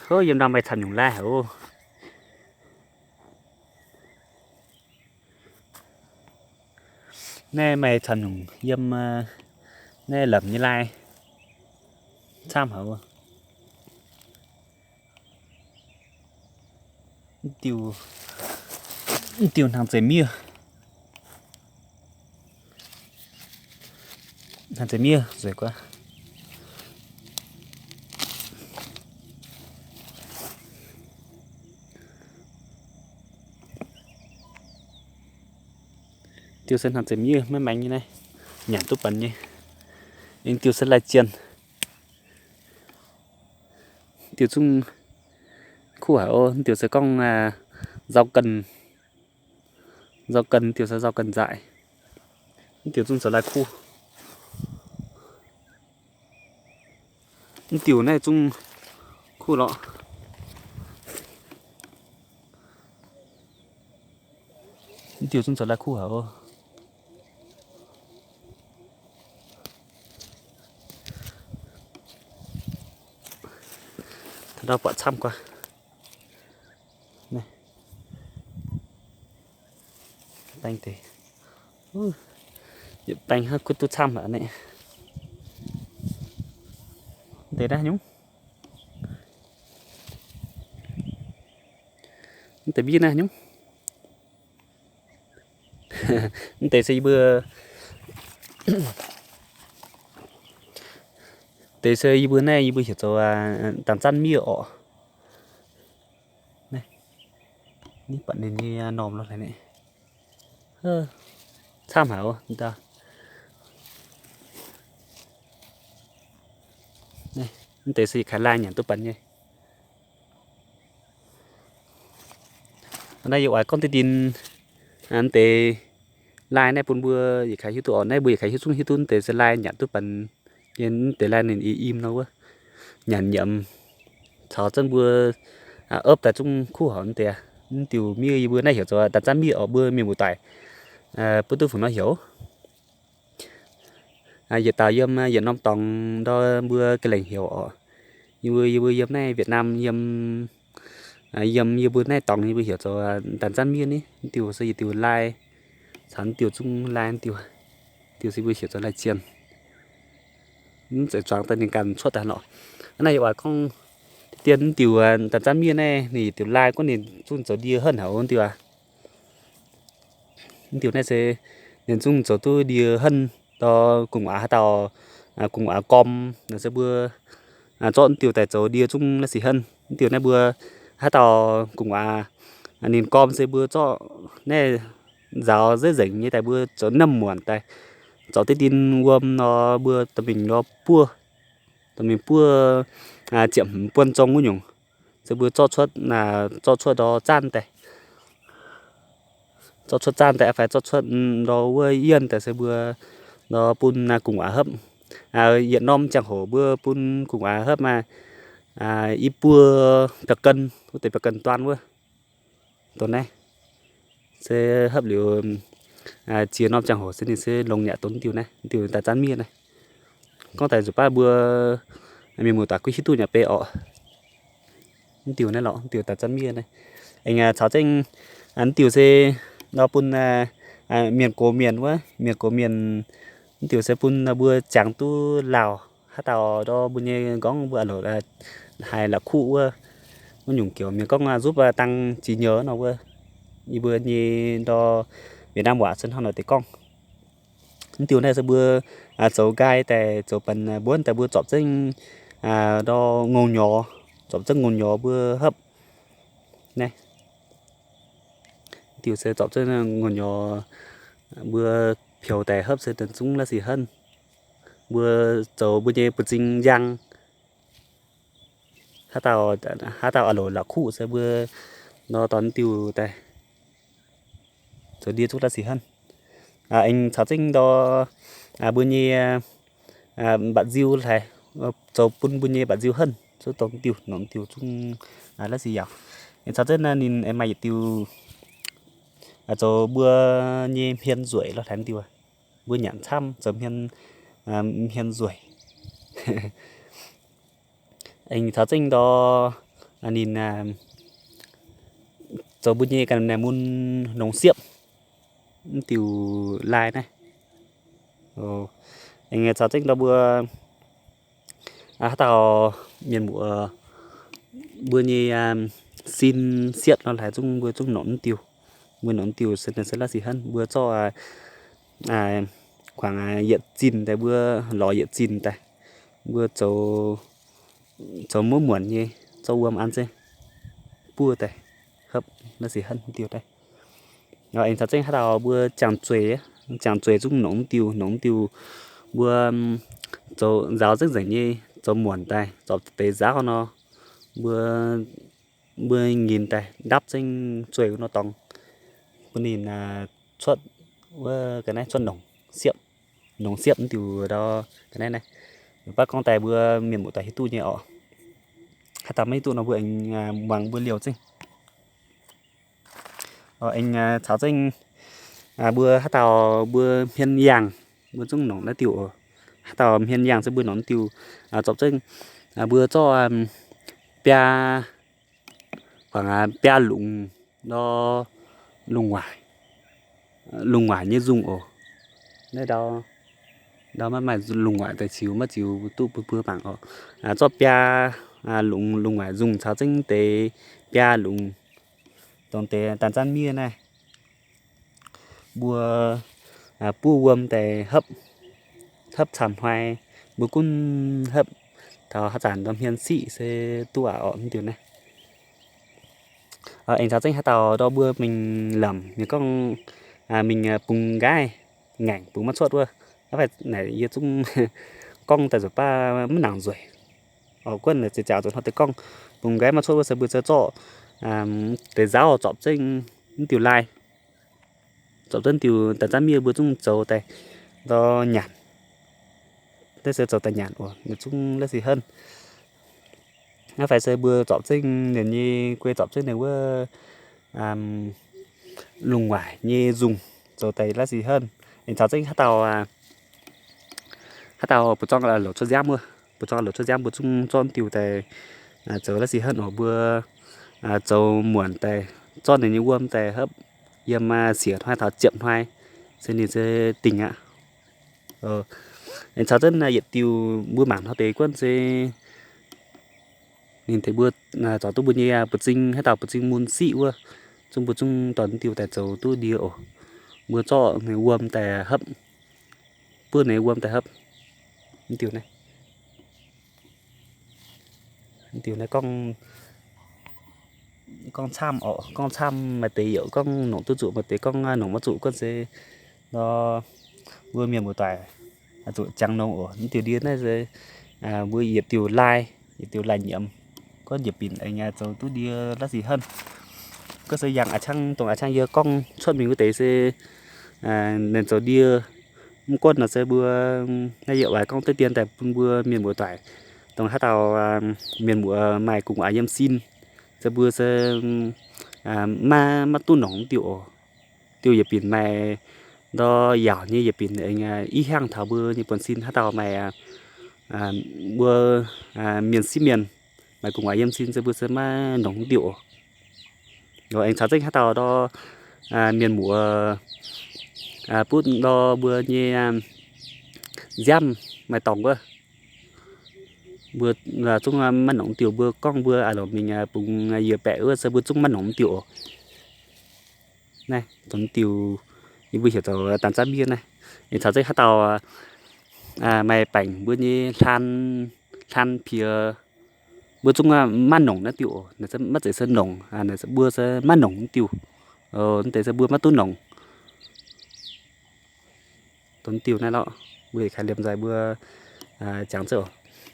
Hov, yiem ndau maaih camv nyungc lai haic oc. Naaiv maaih camv nyungc yiem naaiv lamc nyei lai camv haic oc. Diuh, diuh hnangv zeiz miev, hnangv zeiz miev nzueic guaav. Diuh se hnangv zeiz miev maiv maengx nyei naaiv, nyanc duqv banc nyei. Aengx diuh se lai jienh. Diuh zungv kuv haic oc. Diuh se gorngv nzauh ganh, nzauh ganh, diuh se nzauh ganh nzaic. Diuh zungv zoux lai kuv. Mv diuh naaiv zungv kuv lorqc. Mv diuh zungv zoux lai kuv haic oc. Taux ndau buatc camv guaav. Baeng deix, yietc baeng hnangv kuv duqv camv aqv. Naaiv deix naaiv nyungc, mv deix miev naaiv nyungc. Mv deix se yie mbuo, deix se yie mbuo naaiv yie mbuo heuc zoux dangx zanv miev orqc. Naaiv, ninh buatc ninh nyei normh lo haic naaiv. Camv haic oc. Mv deix se yietc kaaix lai nyanc duqv banc nyei. Naaiv yie oix gorngv deix dinh, mv deix lai naaiv bun mbuo yietc kaaix hiuv duqv orqc. Naaiv mbuo yietc kaaix hiuv zungv hiuv duqv mv deix se lai nyanc duqv banc nyei. Mv deix lai ninh i im nor wuov, nyanc nyiemz caux zengv mbuo opv daaih zungv kuv haic mv deix. Mv diuh miev yie mbuo naaiv heuc zoux dangx zanv miev orqc, mbuo mienh muoz-doic bun duqv fungc nor heuc. Yietc dauh yiem yietc norm dorngx ndau mbuo ga'lengc heuc orqc. Yie mbuo, yie mbuo yiem naaiv Việt Nam yiem, yiem yie mbuo naaiv dorngx yie mbuo heuc zoux dangx zanv miev ni. Mv diuh se yietc diuh lai, caux mv diuh zungv lai, mv diuh se mbuo heuc zoux lai jienh. Mv zeiz zuangx daaih ninh ganh cuotv daaih lorqc. Naaiv yie oix gorngv deix dien mv diuh dangx zanv miev naaiv ninh yietc diuh lai gorngv ninh zungv zoux ndie henv haic mv diuh aqv. Mv diuh naaiv se ninh zungv zoux duqv ndie henv. Ndau gu'nguaaz haaix dauh, gu'nguaaz gorm naaic se mbuo zorqv mv diuh daaih zoux ndie zungv la'sic henv. Mv diuh naaiv mbuo haaix dauh gu'nguaaz ninh gorm se mbuo zorqv naaiv nzaaux nzengc nyei daaih mbuo zoux namv muonc daaih, zorqv deix dinh wuom nor mbuo dorh mingh nor buov, dorh mingh buov ziepc hmz buonv zong wuov nyungc, se mbuo zorqv cuotv, zorqv cuotv ndau zanv daaih, zorqv cuotv zanv daaih fai zorqv cuotv ndau wuov yienh daaih se mbuo ndau bun gu'nguaaz hopv. Yietc norm ziangh hoc mbuo bun gu'nguaaz hopv maaih i buo biaa gen, wuov deix biaa gen duan wuov. Dongh naaiv se hopv liuz ziex norm ziangh hoc se ninh se longx yaac dongh diuh naaiv, diuh daaih zanv miev naaiv. Gorngv daaih nzuqc baav mbuo mienh muoz-doic kuv hiuv duqv nyei beiv orqc. Mv diuh naaiv lorqc, mv diuh daaih zanv miev naaiv. Aengx caux zengv mv diuh se nor bun mienh gox mienh wuov, mienh gox mienh, mv diuh se bun mbuo jangx duqv lauh haaix dauh ndau mbuo nyei nqorngv mbuo a'loc haiz la'kuqv wuov, wuov nyungc gioux mienh gorngv nzupv dang jiex nyouh nor wuov, yie mbuo nyei ndau Việt Nam waac se hnangv naaiv deix gorngv. Mv diuh naaiv se mbuo zoux nqaai daaih zoux banx mbuonv daaih mbuo zorpc zengv ndau ngongh nyorx, zorpc zengv ngongh nyorx mbuo hopv. Naaiv diuh se zorpc zengv ngongh nyorx mbuo piou daaih hopv se daaih zungv la'sic henv. Mbuo zoux mbuo nyei buoz-zing njang, haaix dauh a'loc la'kuqv se mbuo nor dorh diuh daaih zoux ndie zungv la'sic henv. Aengx caux zengv ndau mbuo nyei mba'nziu hlaaix, zoux bun mbuo nyei mba'nziu henv, zoux dongh diuh nongc diuh zungv la'sic yaauc. Aengx caux zengv ninh aengx maaih yietc diuh zoux mbuo nyei hmien nzueic lo hlaaix diuh, mbuo nyanc camv zoux hmien, hmien nzueic. Aengx caux zengv ndau ninh zoux mbuo nyei ganh naaic mun nongx siepv, mv diuh lai naaiv. Aengx caux zengv ndau mbuo haaix dauh mienh muoz mbuo nyei sin siepv nor, haaix zungv mbuo zungv nongc mv diuh. Mbuo nongc mv diuh se la'sic hnangv mbuo zorqv kuangx yietc zinh daaih, mbuo lorz yietc zinh daaih, mbuo zoux muoqv muonc nyei, zorqv wuom an zengv buov daaih, hopv la'sic hnangv mv diuh daaih. Aengx caux zengv haaix dauh mbuo jangx zueiz, jangx zueiz zungv nongc mv diuh, nongc mv diuh mbuo zoux nzaaux zengv nzengc nyei, zoux muonc daaih, zorpc deix nzaauv nor, mbuo, mbuo nyinc daaih ndapv zengv zueiz wuov nor dorngx bun ninh cuotv, wuov ga'naaiv cuotv nongc siepv, nongc siepv mv diuh ndau ga'naaiv naaiv. Baav gorngv daaih mbuo mienh muoz-doic hiuv duqv nyei orqc. Haaix dauh maiv hiuv duqv nor mbuo aengx muangx mbuo liouh zengv. Aengx caux zengv mbuo haaix dauh mbuo hmien yaangh, mbuo zungv nongc naaiv diuh oc. Haaix dauh hmien yaangh se mbuo nongc naaiv diuh, zorpc zengv mbuo zorqv biaa, kuangx biaa lungz nor, lungh waaic, lungh waaic nyei nzungh oc. Naaiv ndau, ndau maiv maaih lungh waaic daaih ziux, maiv ziux duqv bun mbuo mangc oc. Zorqv biaa lungz, lungh waaic nzungh caux zengv deix biaa lungz, dongh deix daaih zanv miev naaiv, mbuo buov wuom daaih hopv, hopv camv hnoi, mbuo gunv hopv taux haaix zanc ndorm hmien siqv se duqv aqc orqc mv diuh naaiv. Aengx caux zengv haaix dauh ndorm mbuo mingh lamc mienh gorngv mingh bungx nqaiv ngaengc bungx maiv cuotv wuov, aav fai naaic yie zungv gorngv daaih nzunc baav maiv nangc nzueic. Orqc, guonv naaic ziec jaax nzunc hnoi deix gorngv bungx nqaiv maiv cuotv wuov se mbuo se zorqv deix nzaauv zorpc zengv mv diuh lai, zorpc zengv diuh daaih zanv miev mbuo zungv zoux daaih ndorm nyanc. Deix se zoux daaih nyanc oc, ninh zungv la'sic henv. Aav fai se mbuo zorpc zengv ninh nyei guei, zorpc zengv ninh wuov lungh waaic nyei nzungh zoux daaih la'sic henv. Aengx caux zengv haaix dauh, haaix dauh buoz-zorng louc cuotv nziaamv wuov, buoz-zorng louc cuotv nziaamv mbuo zungv zorqv diuh daaih zoux la'sic henv oc. Mbuo zoux muonc daaih, zorqv ninh nyei wuom daaih hopv yiem siec hnoi taux ziepc hnoi se ninh se dingc aqv. Aengx caux zengv yietc diuh mbuo mangc hnoi deix guonv se ninh deix mbuo zorc duqv mbuo nyei buoz-zing, haaix dauh buoz-zing mun siqv wuov, zungv mbuo zungv dorh diuh daaih zoux duqv ndie oc. Mbuo zorqv ninh wuom daaih hopv, buov ninh wuom daaih hopv. Mv diuh naaiv, mv diuh naaiv gorngv, gorngv camv oc, gorngv camv maaih deix yaac gorngv nongc duqv zuqc, maaih deix gorngv nongc maiv zuqc guonv se nor, mbuo mienh muoz-doic zuqc jangx nongc oc. Mv diuh ndie naaiv se mbuo yietc diuh lai, yietc diuh lai nyiemz, gorngv yietc binc aengx zoux duqv ndie la'sic henv. Gorngv se yangh a'ciangv, dongh a'ciangv yie gorngv cuotv mingh wuov deix se ninh zoux ndie. Mv gunv nor se mbuo naaiv yie oix gorngv deix dien daaih bun mbuo mienh muoz-doic, dongh haaix dauh mienh muoz maaih gu'nguaaz yiem sin, se mbuo se maiv, maiv duqv nongc diuh oc. Diuh yietc binc maaih ndor yaauc nyei, yietc binc aengx i hiaangv taux mbuo nyei buonv-sin. Haaix dauh maaih mbuo mienh sieqv mienh maaih gu'nguaaz yiem sin se mbuo se maiv nongc diuh oc. Aengx caux zengv haaix dauh ndor mienh muoz butv ndor mbuo nyei nziaamv maaih dorngx wuov, mbuo zungv maiv nongc diuh. Mbuo gorngv mbuo a'longc mingh bungx yiec baeqc wuov se mbuo zungv maiv nongc diuh oc. Naaiv dongh diuh yie mbuo heuc zoux daan zaanv miev naaiv. Aengx caux zengv haaix dauh maaih baengc mbuo nyei hlan, hlan piex, mbuo zungv maiv nongc naaiv diuh oc. Naaiv maiv zeiz se nongc, mbuo se maiv nongc diuh. Deix se mbuo maiv duqv nongc. Dongh diuh naaiv lorqc, mbuo yietc kaaix liemh nzaaih mbuo jangx zengv oc.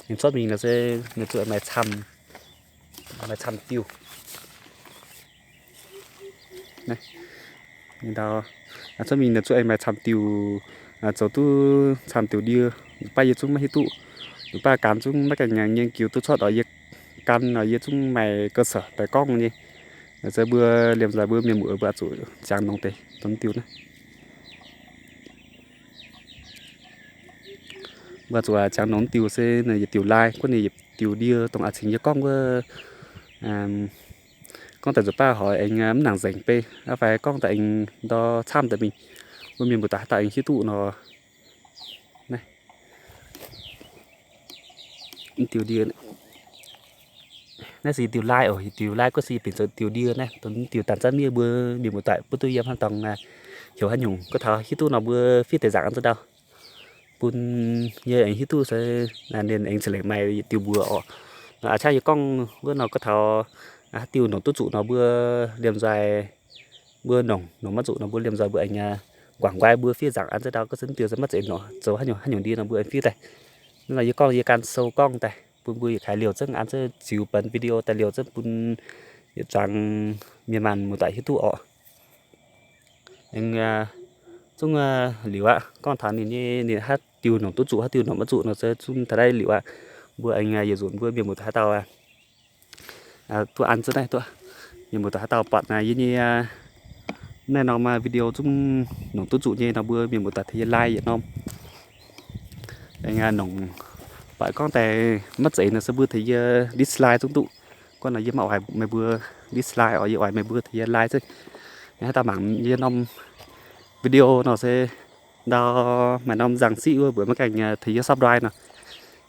Ninh cuotv mingh nor se ninh zuqc maaih camv, maaih camv diuh. Ninh dau cuotv mingh nor zuqc maaih camv diuh, zoux duqv camv diuh ndie. Baav yie zungv maiv hiuv duqv, baav gan zungv maiv gaengh ngaengc nyei giux duqv cuotv oc. Yie gan oc, yie zungv maaih cơ sở daaih gorngv nyei. Se mbuo liemh nzaaih mbuo mienh muoz mbuo zuqc jangx nongc deix dongh diuh naaiv. Mbuo zuqc jangx nongc diuh se yietc diuh lai, guonv ninh yietc diuh ndie dongh a'cingx yie gorngv wuov Gorngv daaih nzuqc baav hoic aengx mv nangc nzengc bei, fai gorngv daaih aengx ndor camv daaih mingh, mbuo mienh muoz-doic haaix dauh aengx hiuv duqv nor. Naaiv, diuh ndie, naaiv se diuh lai oc. Diuh lai guov se benx zoux diuh ndie naaiv, dongh diuh dangh zanv miev mbuo mienh muoz-doic buov duqv yiem haaix dorngx, heuc haaix nyungc, gorngv taux hiuv duqv nor mbuo fiev deix nzaangc an zengv ndau bun yie aengx hiuv duqv se ninh aengx ceix lengc maaih yietc diuh mbuox oc. Aa, aqv yie gorngv wuov nor gorngv taux haaix diuh nongc duqv zuqc nor mbuo liemh nzoih, mbuo nongc, nongc maiv zuqc nor mbuo liemh nzoih mbuo aengx guangc nqoi mbuo fiev nzaangc an zengv ndau, gorngv se mv diuh se maiv zeiz nongc zoux haaix nyungc haaix nyungc ndie nor mbuo aengx fiev daaih. Naaiv nor yie gorngv yie gan sou gorngv daaih bun mbuo yietc kaaix liouh zengv an zengv ziux benx video daaih liouh zengv bun yietc zuangx mienh maanh muoz-doic hiuv duqv oc. Aengx zungv liuz aqv, gorngv taux ninh nyei, ninh haaix diuh nongc duqv zuqc haaix diuh nongc maiv zuqc nor se zungv taux naaiv liuz aqv. Mbuo aengx yietc nzunc mbuo mienh muoz-doic haaix dauh duqv an zengv naaiv duqv, mienh muoz-doic haaix dauh buatc naaiv yie nyei naaiv norm video zungv nongc duqv zuqc nyei nor mbuo mienh muoz-doic tengx yie like yietc norm. Aengx nongc, buatc gorngv daaih maiv zeiz nor se mbuo tengx yie dislike zungv duqv. Gorngv nor yie maiv oix meih mbuo dislike oc, yie oix meih mbuo tengx yie like zengv. Haaix dauh mangc yie norm video nor se ndau maaih norm nzangc siqv wuov mbuox maiv gaengh tengx yie subscribe nor,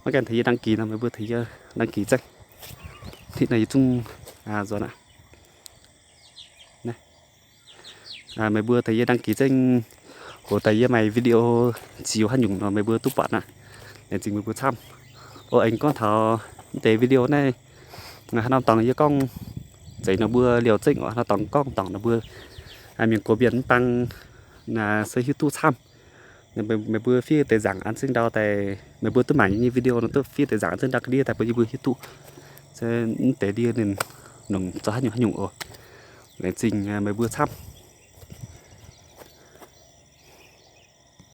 maiv gaengh tengx yie đăng ký nor meih mbuo tengx yie đăng ký zengv. Hnangv naaiv yie zungv nzuonx aqv. Meih mbuo tengx yie đăng ký zengv, hoc daaih yie maaih video ziux haaix nyungc nor meih mbuo duqv buatc aqv. Laengz zingh meih mbuo camv. O, aengx gorngv taux deix video naaiv, haaix norm dorngx yie gorngv zeiz nor mbuo liouh zengv oc, haaix norm dorngx gorngv dorngc nor mbuo mienh gox mienh mv bang se hiuv duqv camv. Meih mbuo fiev deix nzaangc an zengv ndau daaih, meih mbuo duqv mangc yie nyei video nor duqv fiev deix nzaangc an zengv ndau ga'ndiev daaih bun yie mbuo hiuv duqv se mv deix ndie ninh nongc zoux haaix nyungc haaix nyungc oc. Laengz zingh meih mbuo camv.